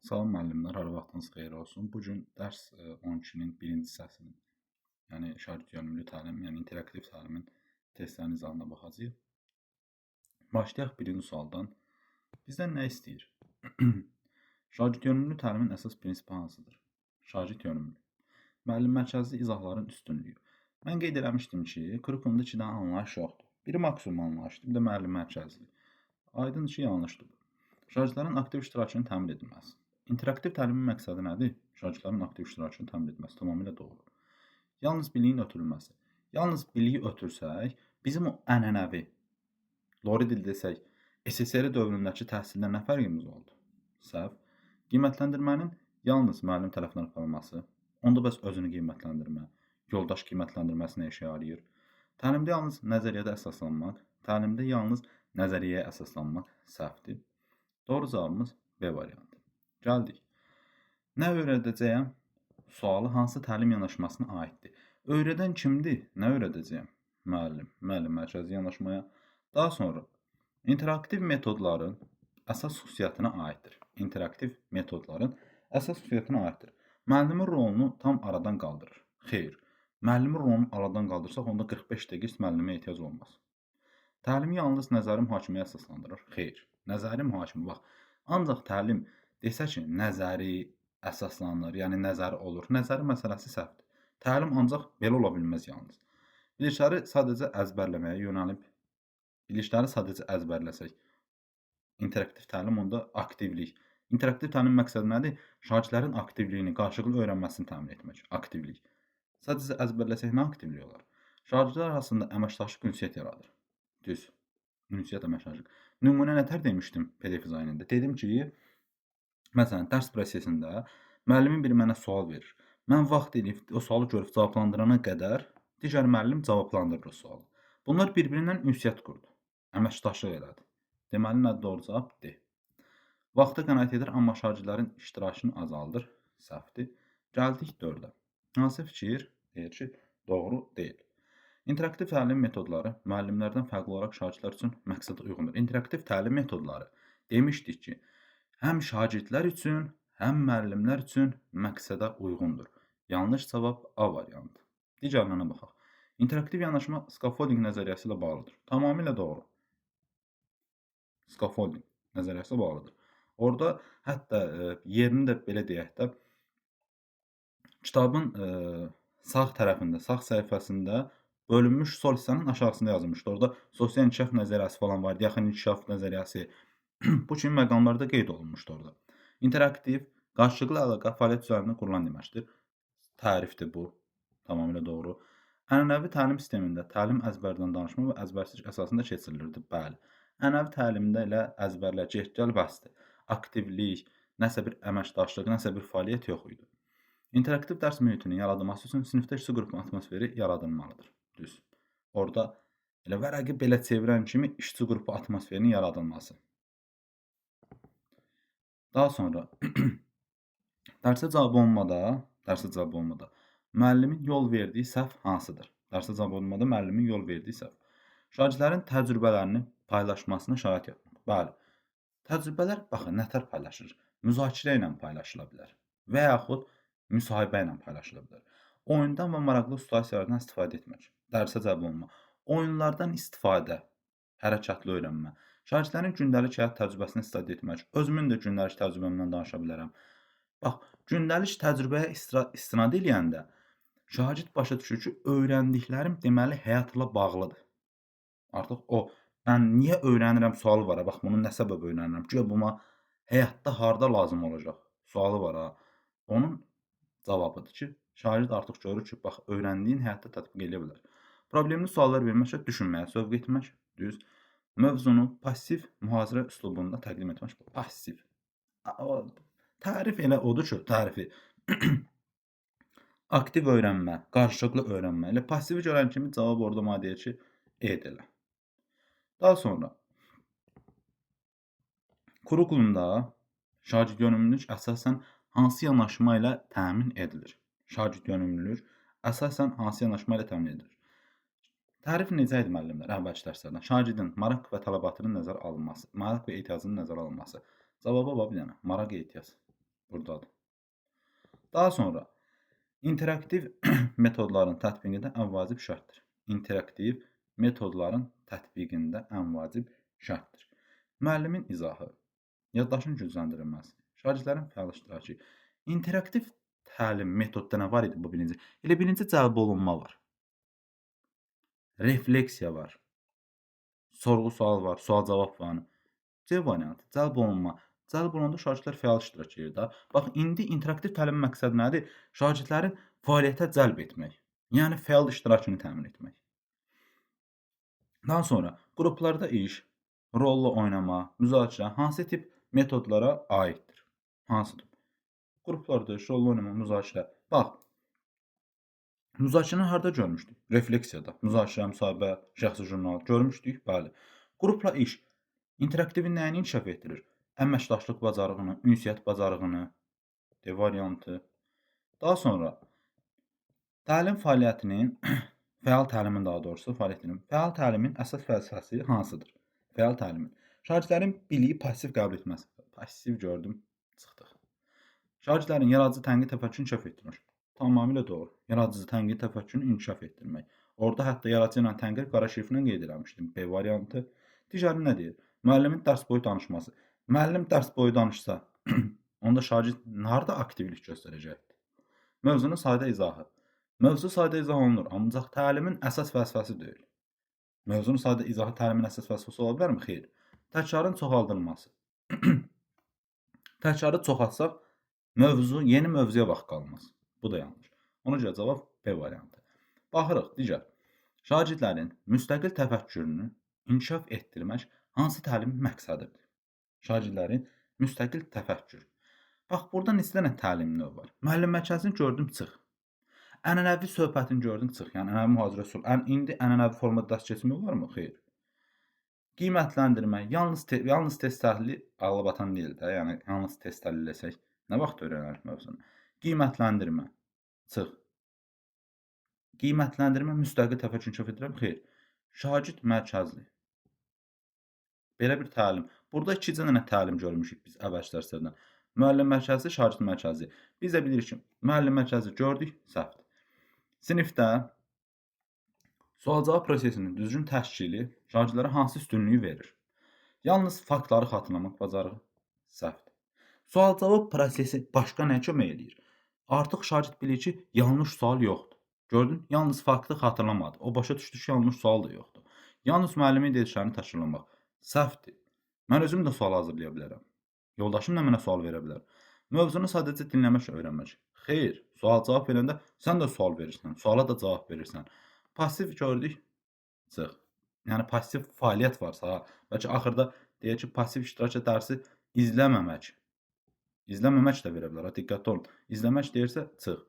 Salam müəllimlər, hər vaxtınız xeyir olsun. Bu gün dərs 12-nin birinci hissəsinin, yəni şagird yönümlü təlim, yəni interaktiv təlimin testlərinin izahına baxacağıq. Başlayaq birinci sualdan. Bizdən nə istəyir? Şagird yönümlü təlimin əsas prinsipi hansıdır? Şagird yönümlü. Müəllim mərkəzli izahların üstünlüyü. Mən qeyd eləmişdim ki, kurikulumda iki dənə anlayış yoxdur. Biri maksimum anlayışdır, bir də müəllim mərkəzli. Aydındır ki, yanlışdır bu. Şagirdlərin aktiv iştirakının təmin edilməsi. İnteraktiv təlimin məqsədi nədir? Şagirdlərin aktiv iştirakını təmin etməsi. Tamamilə doğru. Yalnız biliyin ötürülməsi. Yalnız biliyi ötürsək, bizim o ənənəvi, lori dil desək, SSR dövründəki təhsildən nə fərqimiz oldu? Səhv. Qiymətləndirmənin yalnız müəllim tərəfindən aparılması, onda bəs özünü qiymətləndirmə, yoldaş qiymətləndirməsi nə işə yarayır? Təlimdə yalnız nəzəriyyədə əsaslanmaq, təlimdə yalnız nəzəriyyəyə əsaslanmaq səhvdir. Doğru cavabımız B variantı. Gəldik. Nə öyrədəcəyəm? Sualı hansı təlim yanaşmasına aiddir? Öyrədən kimdir? Nə öyrədəcəyəm? Müəllim. Müəllim mərkəzi yanaşmaya. Daha sonra interaktiv metodların əsas xüsusiyyətinə aiddir. İnteraktiv metodların əsas xüsusiyyətinə aiddir. Müəllimin rolunu tam aradan qaldırır. Xeyr. Müəllimin rolunu aradan qaldırsaq, onda 45 dəqiqə müəllimə ehtiyac olmaz. Təlimi yalnız nəzəri mühakiməyə əsaslandırır. Xeyr. Nəzəri mühakimə, bax, ancaq təlim desə ki, nəzəri əsaslanır, yəni nəzəri olur. Nəzəri məsələsi səhvdir. Təlim ancaq belə ola bilməz yalnız. Bilikləri sadəcə əzbərləməyə yönəlib, bilikləri sadəcə əzbərləsək, interaktiv təlim onda aktivlik. İnteraktiv təlim məqsədi nədir? Şagirdlərin aktivliyini, qarşılıqlı öyrənməsini təmin etmək. Aktivlik. Sadəcə əzbərləsək nə aktivlik olar? Şagirdlər arasında əməkdaşlıq ünsiyyət yaradır. Düz. Ünsiyyət, əməkdaşlıq. Nümunə nətər demişdim PDF dizaynında? Dedim ki, məsələn, dərs prosesində müəllimin biri mənə sual verir. Mən vaxt eləyib o sualı görüb cavablandırana qədər digər müəllim cavablandırır o sualı. Bunlar bir-birindən ünsiyyət qurdu. Əməkdaşlıq elədi. Deməli, nədir doğru cavab? D. Vaxta qənaət edir, amma şagirdlərin iştirakını azaldır. Səhvdir. Gəldik 4-ə. Hansı fikir? Deyir ki, doğru deyil. İnteraktiv təlim metodları müəllimlərdən fərqli olaraq şagirdlər üçün məqsədə uyğundur. İnteraktiv təlim metodları demişdik ki, həm şagirdlər üçün, həm müəllimlər üçün məqsədə uyğundur. Yanlış cavab A variantı. Digərlərinə baxaq. İnteraktiv yanaşma scaffolding nəzəriyyəsi ilə bağlıdır. Tamamilə doğru. Scaffolding nəzəriyyəsi ilə bağlıdır. Orada hətta yerini də belə deyək də, kitabın sağ tərəfində, sağ səhifəsində bölünmüş sol hissənin aşağısında yazılmışdı. Orada sosial inkişaf nəzəriyyəsi falan var, yaxın inkişaf nəzəriyyəsi. Bu kimi məqamlarda qeyd olunmuşdu orada. İnteraktiv, qarşılıqlı əlaqə fəaliyyət üzərində qurulan deməkdir. Tərifdir bu. Tamamilə doğru. Ənənəvi təlim sistemində təlim əzbərdən danışma və əzbərsizlik əsasında keçirilirdi. Bəli. Ənənəvi təlimdə elə əzbərlə get-gəl bəsdir. Aktivlik, nəsə bir əməkdaşlıq, nəsə bir fəaliyyət yox idi. İnteraktiv dərs mühitinin yaradılması üçün sinifdə işçi qrupu atmosferi yaradılmalıdır. Düz. Orada elə vərəqi belə çevirən kimi işçi qrupu atmosferinin yaradılması. Daha sonra dərsə cavab olmada müəllimin yol verdiyi səhv hansıdır? Dərsə cavab olmada müəllimin yol verdiyi səhv. Şagirdlərin təcrübələrini paylaşmasına şərait yaratmaq. Bəli. Təcrübələr, baxın, nətər paylaşılır? Müzakirə ilə paylaşıla bilər və yaxud müsahibə ilə paylaşıla bilər. Oyundan və maraqlı situasiyalardan istifadə etmək. Dərsə cavab olma. Oyunlardan istifadə, hərəkətli öyrənmə. Şagirdlərin gündəlik həyat təcrübəsini istifadə etmək. Özümün də gündəlik təcrübəmdən danışa bilərəm. Bax, gündəlik təcrübəyə istinad eləyəndə şagird başa düşür ki, öyrəndiklərim deməli həyatla bağlıdır. Artıq o, mən niyə öyrənirəm sualı var. Bax, bunu nə səbəb öyrənirəm? Güya buna həyatda harda lazım olacaq sualı var. Ha. Onun cavabıdır ki, şagird artıq görür ki, bax, öyrəndiyin həyatda tətbiq eləyə bilər. Problemli suallar verməklə düşünməyə sövq etmək, düz. Mövzunu passiv mühazirə üslubunda təqdim etmək. Passiv. Tərif elə odur ki, tərifi aktiv öyrənmə, qarşılıqlı öyrənmə. Elə passivi görən kimi cavab orada mənə deyir ki, E elə. Daha sonra kurikulumda şagird yönümlülük əsasən hansı yanaşma ilə təmin edilir? Şagird yönümlülük əsasən hansı yanaşma ilə təmin edilir? Tərif necə idi müəllimlər əvvəlki dərslərdən? Şagirdin maraq və tələbatının nəzərə alınması, maraq və ehtiyacının nəzərə alınması. Cavaba bax bir dənə. Maraq, ehtiyac. Buradadır. Daha sonra interaktiv metodların tətbiqində ən vacib şərtdir. İnteraktiv metodların tətbiqində ən vacib şərtdir. Müəllimin izahı, yaddaşın gücləndirilməsi, şagirdlərin fəal iştirakı. İnteraktiv təlim metodda nə var idi bu birinci? Elə birinci cəlb olunma var. Refleksiya var. Sorğu-sual var, sual-cavab var. C variantı, cəlb olunma. Cəlb olunanda şagirdlər fəal iştirak edir də. Bax, indi interaktiv təlim məqsədi nədir? Şagirdlərin fəaliyyətə cəlb etmək. Yəni, fəal iştirakını təmin etmək. Daha sonra qruplarda iş, rollu oynama, müzakirə hansı tip metodlara aiddir? Hansı tip? Qruplarda iş, rollu oynama, müzakirə. Bax, müzakirəni harada görmüşdük? Refleksiyada. Müzakirə, müsahibə, şəxsi jurnal görmüşdük, bəli. Qrupla iş interaktivin nəyini inkişaf etdirir? Əməkdaşlıq bacarığını, ünsiyyət bacarığını, D variantı. Daha sonra təlim fəaliyyətinin, fəal təlimin daha doğrusu fəaliyyətinin, fəal təlimin əsas fəlsəfəsi hansıdır? Fəal təlimin. Şagirdlərin biliyi pasiv qəbul etməsi. Pasiv gördüm, çıxdıq. Şagirdlərin yaradıcı tənqidi təfəkkürünü inkişaf etdirmək. Tamamilə doğru. Yaradıcı tənqidi təfəkkürünü inkişaf etdirmək. Orada hətta yaradıcı ilə tənqid qara şriflə qeyd eləmişdim. B variantı. Digəri nə deyir? Müəllimin dərs boyu danışması. Müəllim dərs boyu danışsa, onda şagird harada aktivlik göstərəcəkdir? Mövzunun sadə izahı. Mövzu sadə izah olunur, ancaq təlimin əsas fəlsəfəsi deyil. Mövzunun sadə izahı təlimin əsas fəlsəfəsi ola bilərmi? Xeyr. Təkrarın çoxaldılması. Təkrarı çoxaltsaq, mövzu, yeni mövzuya vaxt qalmaz. Bu da yanlış. Ona görə cavab B variantı. Baxırıq, digər. Şagirdlərin müstəqil təfəkkürünü inkişaf etdirmək hansı təlimin məqsədidir? Şagirdlərin müstəqil təfəkkür. Bax, burada neçə dənə təlim növü var. Müəllim mərkəzini gördüm, çıx. Ənənəvi söhbətini gördüm, çıx. Yəni, ənənəvi mühazirə üsulu. İndi ənənəvi formada dərs keçmək olarmı? Xeyr. Qiymətləndirmə, yalnız test təhlili ağlabatan deyil də. Yəni, yalnız test təhlili eləsək, nə vaxt öyrənərik mövzunu? Qiymətləndirmə, çıx. Qiymətləndirmə müstəqil təfəkkür inkişaf edirəm? Xeyr. Şagird mərkəzli. Belə bir təlim. Burada iki dənə təlim görmüşük biz əvvəlki dərslərdən. Müəllim mərkəzi, şagird mərkəzi. Biz də bilirik ki, müəllim mərkəzi gördük, səhvdir. Sinifdə sual-cavab prosesinin düzgün təşkili şagirdlərə hansı üstünlüyü verir? Yalnız faktları xatırlamaq bacarığı səhvdir. Sual-cavab prosesi başqa nə kömək eləyir? Artıq şagird bilir ki, yanlış sual yoxdur. Gördün, yalnız faktı xatırlamadı. O başa düşdü ki, yanlış sual da yoxdur. Yalnız müəllimin dediklərini təkrarlamaq səhvdir. Mən özüm də sual hazırlaya bilərəm. Yoldaşım da mənə sual verə bilər. Mövzunu sadəcə dinləmək, öyrənmək. Xeyr, sual-cavab verəndə sən də sual verirsən, suala da cavab verirsən. Pasiv gördük, çıx. Yəni, pasiv fəaliyyət varsa, ha, bəlkə axırda deyək ki, pasiv iştirak dərsi izləməmək. İzləməmək də verə bilər, ha, diqqətli olun. İzləmək deyirsə, çıx.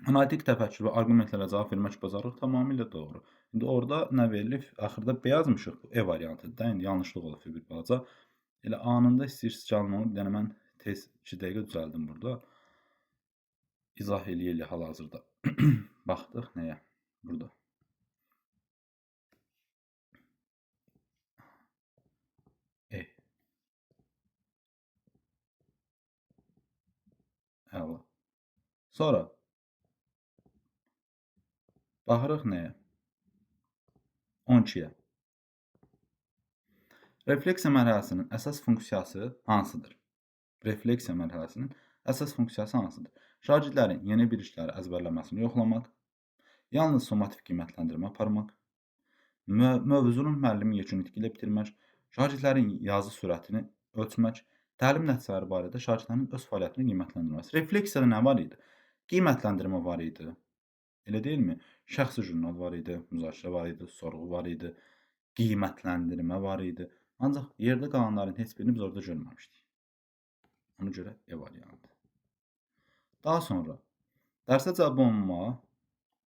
Analitik təfəkkür və arqumentlərə cavab vermək bacarıq tamamilə doğru. İndi orada nə verilib? Axırda B yazmışıq. Bu E variantıdır da. İndi yanlışlıq olub bir balaca. Elə anında istəyirsiniz canlı onu. Bir dənə mən tez 2 dəqiqə düzəldim burada. İzah eləyə-eləyə hal-hazırda. Baxdıq nəyə? Burada. E. Əla. Sonra baxırıq nəyə? 12-yə. Refleksiya mərhələsinin əsas funksiyası hansıdır? Refleksiya mərhələsinin əsas funksiyası hansıdır? Şagirdlərin yeni bilikləri əzbərləməsini yoxlamaq, yalnız summativ qiymətləndirmə aparmaq, mövzunun müəllimi yekun nitqi ilə bitirmək, şagirdlərin yazı sürətini ölçmək, təlim nəticələri barədə şagirdlərin öz fəaliyyətini qiymətləndirməsi. Refleksiyada nə var idi? Qiymətləndirmə var idi. Elə deyilmi? Şəxsi jurnal var idi, müzakirə var idi, sorğu var idi, qiymətləndirmə var idi. Ancaq yerdə qalanların heç birini biz orada görməmişdik. Ona görə E variantı. Daha sonra dərsə cəlb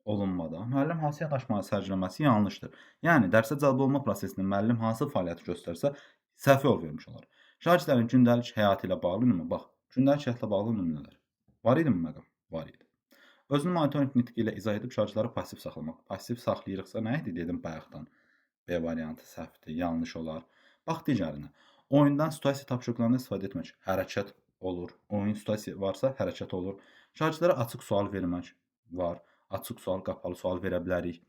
olunmada müəllim hansı yanaşmanı sərgiləməsi yanlışdır. Yəni, dərsə cəlb olunma prosesində müəllim hansı fəaliyyəti göstərsə, səhv yol vermiş olar. Şagirdlərin gündəlik həyatı ilə bağlı nümunə, bax, gündəlik həyatla bağlı nümunələr. Var idi mi məqam? Var idi. Özünü monitorinq nitqi ilə izah edib şagirdləri pasiv saxlamaq. Pasiv saxlayırıqsa nə idi dedim bayaqdan. B variantı səhvdir, yanlış olar. Bax digərinə. Oyundan situasiya tapşırıqlarından istifadə etmək. Hərəkət olur. Oyun situasiya varsa hərəkət olur. Şagirdlərə açıq sual vermək var. Açıq sual, qapalı sual verə bilərik.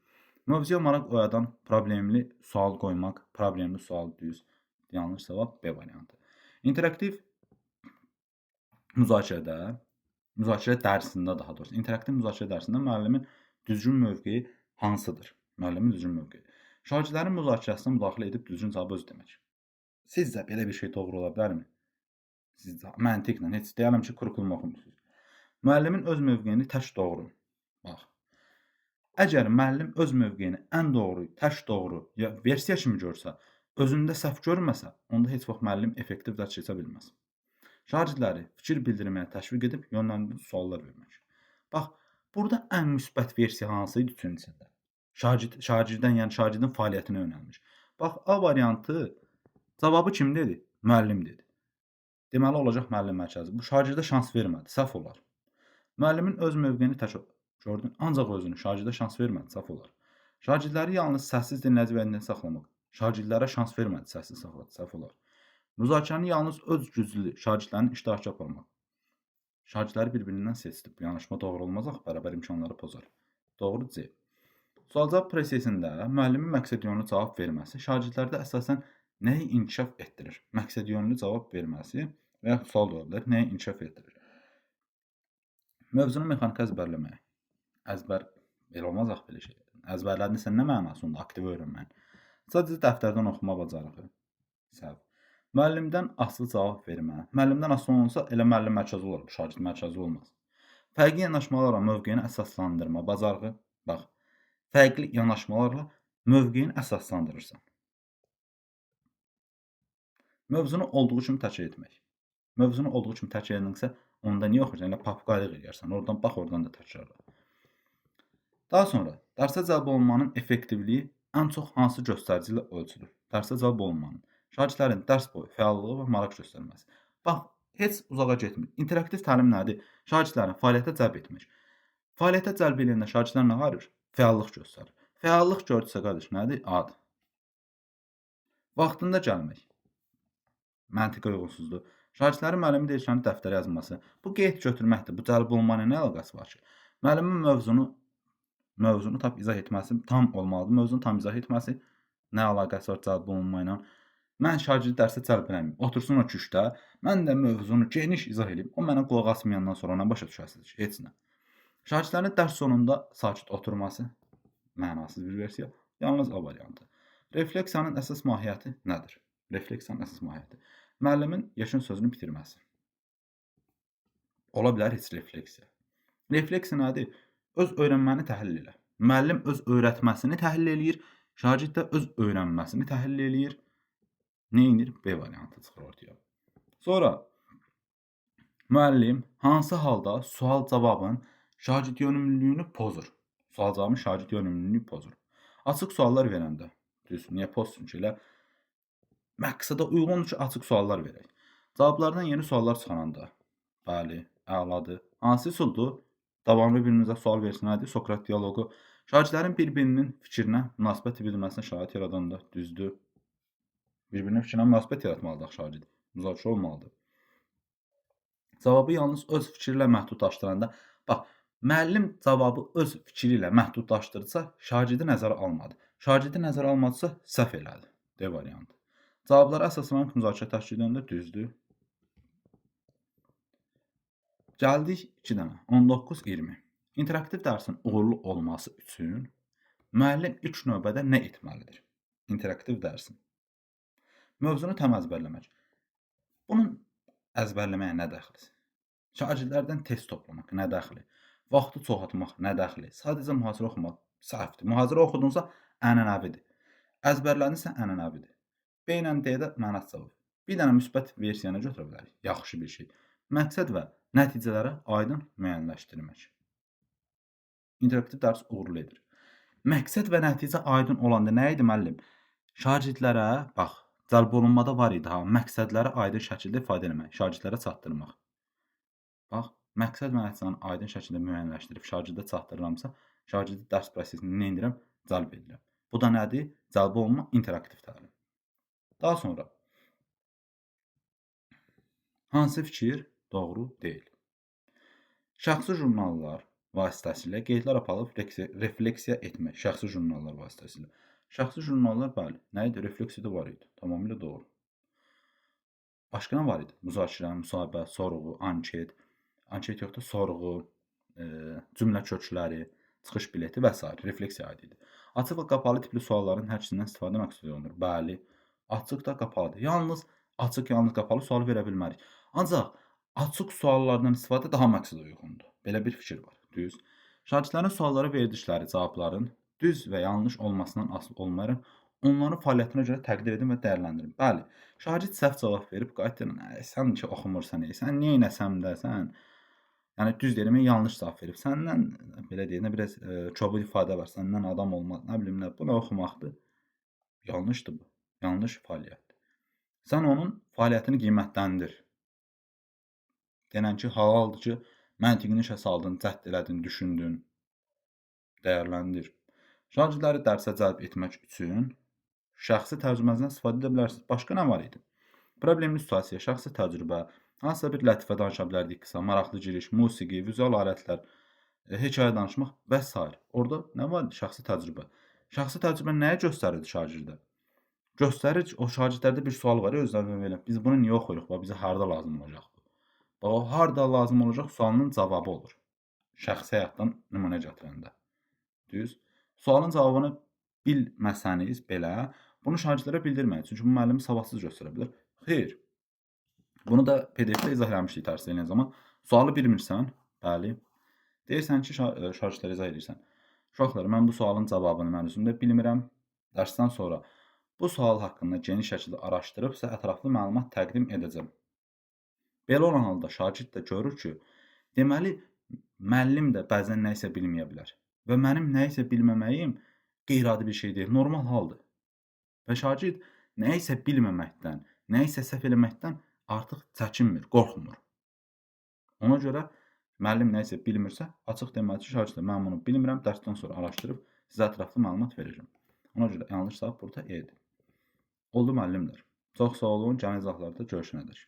Mövzuya maraq oyadan problemli sual qoymaq, problemli sual düz. Yanlış cavab B variantı. İnteraktiv müzakirədə, müzakirə dərsində daha doğrusu, interaktiv müzakirə dərsində müəllimin düzgün mövqeyi hansıdır? Müəllimin düzgün mövqeyi. Şagirdlərin müzakirəsinə müdaxilə edib düzgün cavabı öz demək. Sizcə belə bir şey doğru ola bilərmi? Sizcə məntiqlə heç deyələm ki, kurikulum oxumursunuz. Müəllimin öz mövqeyini tək doğru. Bax. Əgər müəllim öz mövqeyini ən doğru, tək doğru ya versiya kimi görsə, özündə səhv görməsə, onda heç vaxt müəllim effektiv dərs keçə bilməz. Şagirdləri fikir bildirməyə təşviq edib yönləndirici suallar vermək. Bax, burada ən müsbət versiya hansı idi üçün içində? Şagirddən, yəni şagirdin fəaliyyətinə yönəlmiş. Bax, A variantı cavabı kim dedi? Müəllim dedi. Deməli, olacaq müəllim mərkəzi. Bu şagirdə şans vermədi, səhv olar. Müəllimin öz mövqeyini tək gördün, ancaq özünü şagirdə şans vermədi, səhv olar. Şagirdləri yalnız səssiz dinləyici vəziyyətində saxlamaq. Şagirdlərə şans vermədi, səssiz saxladı, səhv olar. Müzakirəni yalnız öz güclü şagirdlərin iştirakı aparmaq. Şagirdləri bir-birindən seçdi. Bu yanaşma doğru olmaz, axı bərabər imkanları pozar. Doğru C. Sual-cavab prosesində müəllimin məqsədyönlü cavab verməsi şagirdlərdə əsasən nəyi inkişaf etdirir? Məqsədyönlü cavab verməsi və yaxud sual da ola bilər, nəyi inkişaf etdirir? Mövzunu mexaniki əzbərləməyə. Əzbər elə olmaz axı belə şey. Əzbərlədinsə nə mənası onda aktiv öyrənməyin? Sadəcə dəftərdən oxuma bacarığı. Səhv. Müəllimdən asılı cavab vermə. Müəllimdən asılı olunsa elə müəllim mərkəzi olar, bu şagird mərkəzi olmaz. Fərqli yanaşmalarla mövqeyini əsaslandırma bacarığı. Bax, fərqli yanaşmalarla mövqeyini əsaslandırırsan. Mövzunu olduğu kimi təkrar etmək. Mövzunu olduğu kimi təkrar edinsə, onda niyə oxuyursan? Elə papuqaylıq eləyərsən. Oradan bax, oradan da təkrarla. Daha sonra dərsə cəlb olunmanın effektivliyi ən çox hansı göstərici ilə ölçülür? Dərsə cəlb olunmanın. Şagirdlərin dərs boyu fəallığı və maraq göstərməsi. Bax, heç uzağa getmir. İnteraktiv təlim nədir? Şagirdlərin fəaliyyətə cəlb etmək. Fəaliyyətə cəlb eləyəndə şagirdlər nə arır? Fəallıq göstərir. Fəallıq gördüsə qardaş nədir? Ad. Vaxtında gəlmək. Məntiqə uyğunsuzdur. Şagirdlərin müəllimi deyiləni dəftərə yazması. Bu qeyd götürməkdir. Bu cəlb olunmanın nə əlaqəsi var ki? Müəllimin mövzunu tap izah etməsi tam olmalıdır. Mövzunu tam izah etməsi nə əlaqəsi var cəlb olunma ilə? Mən şagirdi dərsə cəlb eləməyim. Otursun o küşdə, mən də mövzunu geniş izah eləyim. O mənə qulaq asmayandan sonra nə başa düşəsiniz ki? Heç nə. Şagirdlərin dərs sonunda sakit oturması mənasız bir versiya. Yalnız A variantı. Refleksiyanın əsas mahiyyəti nədir? Refleksiyanın əsas mahiyyəti. Müəllimin yekun sözünü bitirməsi. Ola bilər heç refleksiya. Refleksiya nədir? Öz öyrənməni təhlil elə. Müəllim öz öyrətməsini təhlil eləyir, şagird də öz öyrənməsini təhlil eləyir. Nə edir? B variantı çıxır ortaya. Sonra müəllim hansı halda sual-cavabın şagird yönümlülüyünü pozur? Sual-cavabın şagird yönümlülüyünü pozur. Açıq suallar verəndə, düz, niyə pozsun ki, elə məqsədə uyğundur ki, açıq suallar verək. Cavablardan yeni suallar çıxaranda, bəli, əladır. Hansı üsuldur? Davamlı bir-birimizə sual versin, nədir? Sokrat dialoqu. Şagirdlərin bir-birinin fikrinə münasibət bildirməsinə şərait yaradanda, düzdür. Bir-birinin fikrinə münasibət yaratmalıdır şagird. Müzakirə olmalıdır. Cavabı yalnız öz fikri ilə məhdudlaşdıranda, bax, müəllim cavabı öz fikri ilə məhdudlaşdırırsa, şagirdi nəzərə almadı. Şagirdi nəzərə almadısa, səhv elədi. D variantı. Cavablara əsaslanaraq müzakirə təşkil edəndə düzdür. Gəldik 2 dənə. 19-20. İnteraktiv dərsin uğurlu olması üçün müəllim ilk növbədə nə etməlidir? İnteraktiv dərsin. Mövzunu tam əzbərləmək. Bunun əzbərləməyə nə dəxli? Şagirdlərdən test toplamaq nə dəxli? Vaxtı çoxaltmaq nə dəxli? Sadəcə mühazirə oxumaq səhvdir. Mühazirə oxudunsa ənənəvidir. Əzbərlənirsə ənənəvidir. B ilə D-də mənasız cavab. Bir dənə müsbət versiyanı götürə bilərik. Yaxşı bir şey. Məqsəd və nəticələrə aydın müəyyənləşdirmək. İnteraktiv dərs uğurlu edir. Məqsəd və nəticə aydın olanda nə idi müəllim? Şagirdlərə, bax, cəlb olunmada var idi ha, məqsədləri aydın şəkildə ifadə eləmək, şagirdlərə çatdırmaq. Bax, məqsəd və nəticəni aydın şəkildə müəyyənləşdirib şagirdə çatdırıramsa, şagirdi dərs prosesini nə edirəm? Cəlb edirəm. Bu da nədir? Cəlb olunma interaktiv təlim. Daha sonra hansı fikir Doğru deyil. Şəxsi jurnallar vasitəsilə qeydlər aparıb refleksiya etmək. Şəxsi jurnallar vasitəsilə. Şəxsi jurnallar, bəli, nə idi? Refleksiya da var idi. Tamamilə doğru. Başqa nə var idi? Müzakirə, müsahibə, sorğu, anket. Anket yoxdur, sorğu, cümlə kökləri, çıxış bileti və s. Refleksiya aid idi. Açıq və qapalı tipli sualların hər ikisindən istifadə məqsəd olunur. Bəli, açıq da qapalıdır. Yalnız açıq, yalnız qapalı sual verə bilmərik. Ancaq açıq suallardan istifadə daha məqsədə uyğundur. Belə bir fikir var. Düz. Şagirdlərin suallara verdikləri cavabların düz və yanlış olmasından asılı olmayaraq onların fəaliyyətinə görə təqdir edin və dəyərləndirin. Bəli, şagird səhv cavab verib, qayıt deyir, sən ki oxumursan, sən niyə eləsəm də, sən. Yəni düz deyirəm, yanlış cavab verib. Səndən belə deyək, biraz kobud ifadə var. Səndən adam olmaz. Nə bilim nə, bu nə oxumaqdır? Yanlışdır bu. Yanlış fəaliyyətdir. Sən onun fəaliyyətini qiymətləndir. Denən ki, halaldır ki, məntiqini işə saldın, cəhd elədin, düşündün, dəyərləndir. Şagirdləri dərsə cəlb etmək üçün şəxsi təcrübənizdən istifadə edə bilərsiniz. Başqa nə var idi? Problemli situasiya, şəxsi təcrübə, hansısa bir lətifə danışa bilərdik qısa, maraqlı giriş, musiqi, vizual alətlər, hekayə danışmaq və s. Orada nə var idi? Şəxsi təcrübə. Şəxsi təcrübə nəyə göstərirdi şagirdə? Göstərir ki, o şagirdlərdə bir sual var, özlərinə verilən. Biz bunu niyə oxuyuruq? Bax, bizə harda lazım olacaq bu? Bax, o harda lazım olacaq sualının cavabı olur. Şəxsi həyatdan nümunə gətirəndə. Düz? Sualın cavabını bilməsəniz belə, bunu şagirdlərə bildirməyin. Çünki bu müəllimi savadsız göstərə bilər. Xeyr. Bunu da PDF-də izah eləmişdik dərs eləyən zaman. Sualı bilmirsən, bəli. Deyirsən ki, şagirdlərə izah edirsən. Uşaqlar, mən bu sualın cavabını mən özüm də bilmirəm. Dərsdən sonra bu sual haqqında geniş şəkildə araşdırıb sizə ətraflı məlumat təqdim edəcəm. Belə olan halda şagird də görür ki, deməli, müəllim də bəzən nəyisə bilməyə bilər. Və mənim nəyisə bilməməyim qeyri-adi bir şey deyil, normal haldır. Və şagird nəyisə bilməməkdən, nəyisə səhv eləməkdən artıq çəkinmir, qorxmur. Ona görə müəllim nəyisə bilmirsə, açıq deməli ki, şagirdlər, mən bunu bilmirəm, dərsdən sonra araşdırıb sizə ətraflı məlumat verəcəm. Ona görə yanlış cavab burada E-dir. Oldu müəllimlər. Çox sağ olun, gələn izahlarda görüşənədək.